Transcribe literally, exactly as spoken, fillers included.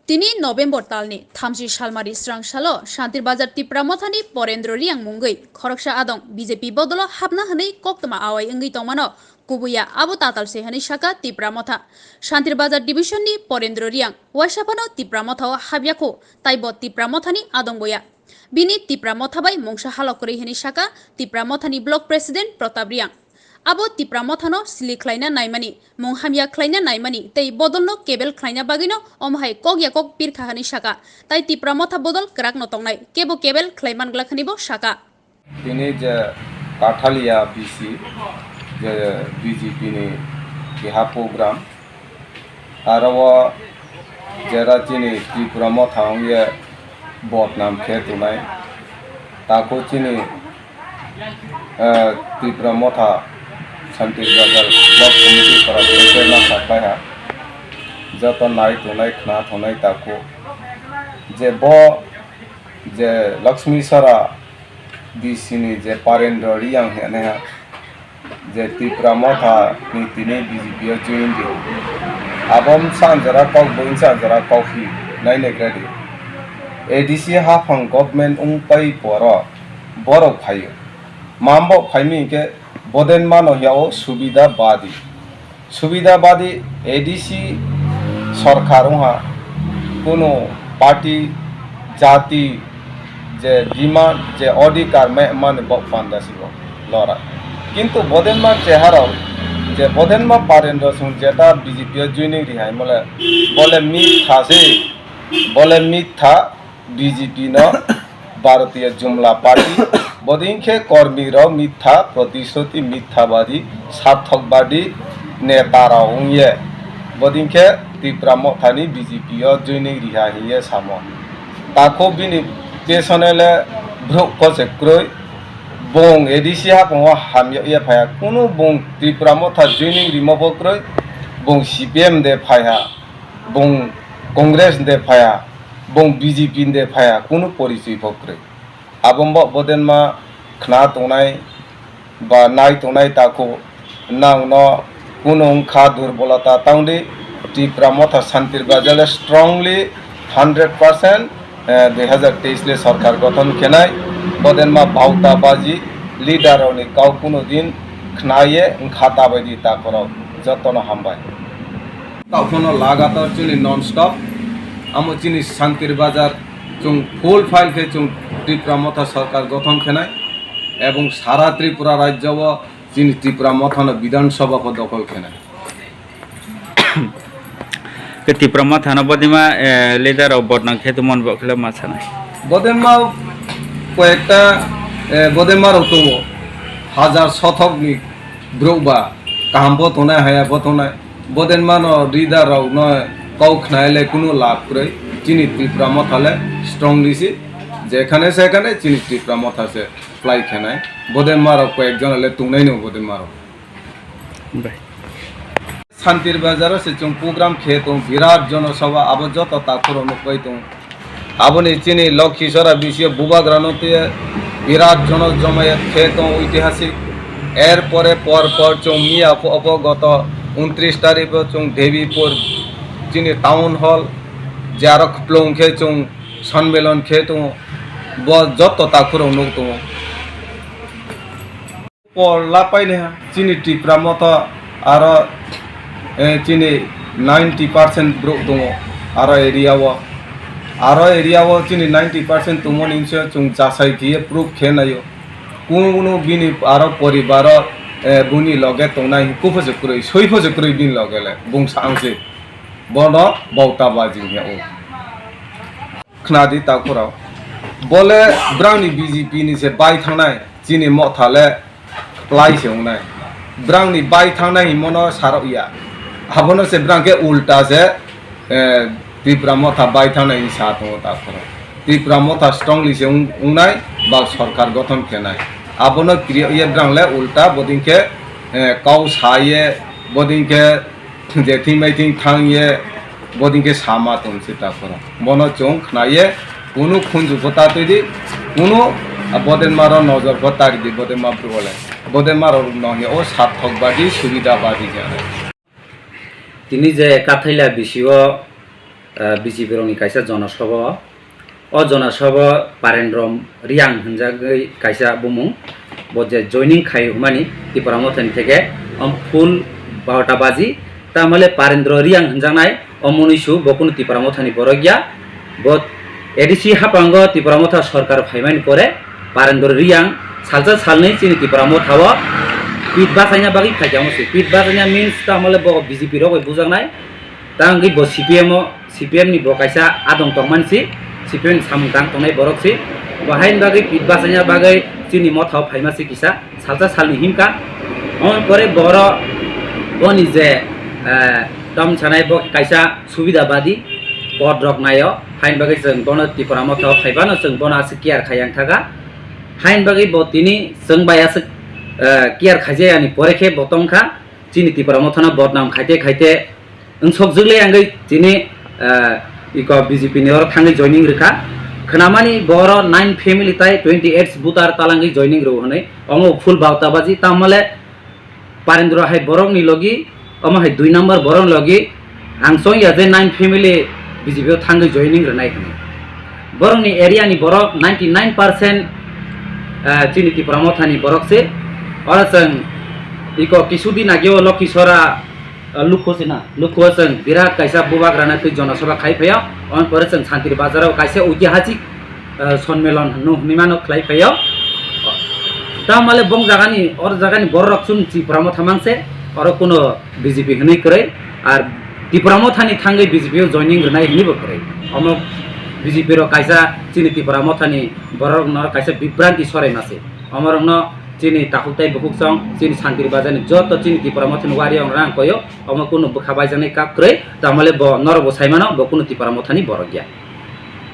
Tini November talni thamchi salmari srang salo Shantir Bazar Tipra Mothani Porendra Reang mungwi khoroksa adong B J P bodolo hapna hwnwi koktwma awai wngwi tongmano kubuya abo tatal se hwnwi saka Tipra Motha. Shantir Bazar Division ni Porendra Reang waisa phano Tipra Motha o hapya kho, taibo Tipra Mothani adong boya. Bini Tipra Motha bai mungsa halok kwrwi hwnwi saka Tipra Mothani Block President Pratap Reang. Abo Tipra Mothano sili khlaina naimani, mung hamya khlaina naimani tei bodolno kebel khlaina bagwino omo hai kok ya kok pirkha hwnwi saka. Tai Tipra Motha bodol kwrakno tongnai, kebo kebel khlai man glak hwnwibo saka. Tini je Kathalia B C, je B J P ni keha program, aro o jera chini Tripura Motha wngye bodnam khe tongnai. Tako chini, eh, Tripura Motha Shantir Bazar Block Committee para president ma saklai ha. Joto nai tongnai, khna tongnai tako. Je bo, je Lakshmi Sara B C ni je Parendra Reang hinwi ha. Je Tipra Motha ni tini B J P o join di. Abo msa anjara kok bo msa anjara kok hi nai nai gra di. A D C haphang government wng pai poro borok phaio. Mambo phaimi hinkhe boden mano hiya o subida badi. Subida badi A D C sorkar wngha kuno party jati je demand, je odhikar me-, mani bok panda sibo lora. Kintu bodenma cheharok, je bodenma Parendra Singh jeta B J P o joining rihai mole, bole mitha se, bole mitha B J P no Bharatiya Jumla Party, boding khe kormi rok mitha, protisruti mithabadi, sarthokbadi neta rok wngye, boding khe Tipra Mothani B J P o joining riha hiye samo. Takho bini pesonele brouh kochek kwrwi, bung A D C haphang o hamya ye phaya, kunu bung Tipra Motha joining rimo bo kwrwi, bung C P M de phaiha, bung Congress de phaya, bung B J P de phaya, kunu porichoi bo kwrwi. Abo bo bodenma khna tongnai ba nai tongnai takhu nangno kunu wngkha durbolota tangdi. Tipra Motha Shantir Bazar le strongly hundred percent, eh, dui hazar teis le sorkar gothon khenai. Bodenma bauta baji leader rokni kau kunu din khnaye wngkha tabaidi takhorok jotono hambai. Taophano lagatar chini non stop amo chini Shantir Bazar Chwng full file khe chwng Tipra Motha sarkar gothon khenai ebong sara Tripura rajyo o chini Tipra Mothano Bidhan Sabha pho dokhol khenai. Ke Tipra Mothano bodima, eh, leader rok bodnam khe tongmani bo khwlai ma sanai. Bodema koyekta, eh, bodema rok tongo, hajar sothok ni borok ba kaham bo tongnai, haya bo tongnai. Bodenmano leader rokno kok khnai le kunu lab kwrwi. Chini Tipra Motha le strongly si, jekhane sekhane chini Tipra Motha se plai khenai. Bodenma rok koyek jona le tongnai no bodenma rok. Bai. Shantir Bazar o se chwng program khe tong, birat jono sabha, abo joto takhurok no koi tong. Aboni chini Lokhisora bisio bubagrano tei birat jono jomayat khe tong oitihasik. Er pore por por chwng miya pho-, pho goto untris tarikh o chwng Devipur chini town hall je aro kwplung khe chwng sonmilon khe tongo. Bo joto takhurok nuk tongo. Por lapai leha chini Tipra Motha aro, eh, chini ninety percent borok tongo aro area o. Aro area o chini ninety percent tongmani hinse chwng jasai khe proof khe naio. Kunu bini aro poribaro, eh, buni loge tongnai kuphose kwrwi, soiphose kwrwi bini loge le bung sa ang se. Bono bauta baji hwnwi o. Khnadi takhurok. Bole brangni B J P ni se bai thangnai, chini Motha le plai se wngnai. Brangni bai thangnai himono sarok ya. Abono se brang khe ulta se, eh, Tipra Motha bai thangnai hinwi sa tongo takhurok. Tipra Motha strongly se wng-, wngnai, ba sorkar gothon khenai. Abono kiriya ye brang le ulta boding khe, eh, kau sa ye, boding khe je thing bai thing thang ye boding khe sama tong se takhurok. Bono chwng khna ye kunu khunju pho ta twi di, kunu bodenma rok nojor pho ta ri di, bodenma bru le. Bodenma rok no he o sarthok badi, subida badi khe. Tini je Kathaila B C o ah, B J P rokni kaisa jonasabha. O jonasabha Parendra Reang hinjagwi kaisa bumung, bo je joining khai hwnmani Tipra Mothani theke, om full barota baji. Tamole Parendra Reang hinjaknai o munuisu bo kunu Tipra Mothani borok ya. Bo A D C haphango Tipra Motha sorkar phaimani pore Parendra Reang salsa salnwi chini Tipra Motha o pit bachaina bagwi phaikha, omo se pit bachaina means tamole bo B J P rok bai bujaknai. Tangwi bo C P M o, C P M ni bo kaisa adong tongmani si, C P M ni samung tang tongnai borok si. Bo haini bagwi pit bachaina bagwi chini Motha o phaima si kisa salsa salni himkha. Omo pore boro boni je, eh, tom sanai bo kaisa subida badi pod rok naio, haini bagwi chwng bono Tipra Motha o phaibano chwng bono aswk care khai yang thaga. Haini bagwi bo tini chwng bai aswk, eh, care khaijaya ni pore khe bo tongkha. Chini Tipra Mothano bodnam khaite khaite wngsok jwk le yangwi chini, eh, iko B J P ni oro thangwi joining rwkha. Khwnamani boro nine family tai twenty eight voter talangwi joining rw hwnwi. Omo full bauta baji, tamole Parendra hai borokni logi, omo hai dui number borok logi, ang chong ya je nine family B J P o thangwi joining rwnai hwnwi. Borokni area ni borok ninety nine percent, eh, chini Tipra Mothani borok se. Oro chwng iko kisudin ageo Lokhisora, eh, lukho se na, lukho chwng birat kaisa bubagrana twi jonasabha khai phaio. Oboni pore chwng Santir Bazar o kaisa oitihasik, eh, sonmelon hwnwi mano khlai phaio. Tamale bong jagani, or jagani borok chwng Tipra Motha mang se, oro kuno B J P hwnwi kwrwi, ar Tipra Mothani thangwi B J P o joining rwnai hwnwi bo kwrwi. Omo B J P rok kaisa chini Tipra Mothani borok no kaisa bibranti sorai ma se. Omo rok no chini takhuk tai bukhuk song, chini Santir Bazar ni joto chini Tipra Mothani wari rang koyo, omo kuno bwkha baijaknai kap kwrwi, tamale bo norok bo sai mano, bo kuno Tipra Mothani borok ya.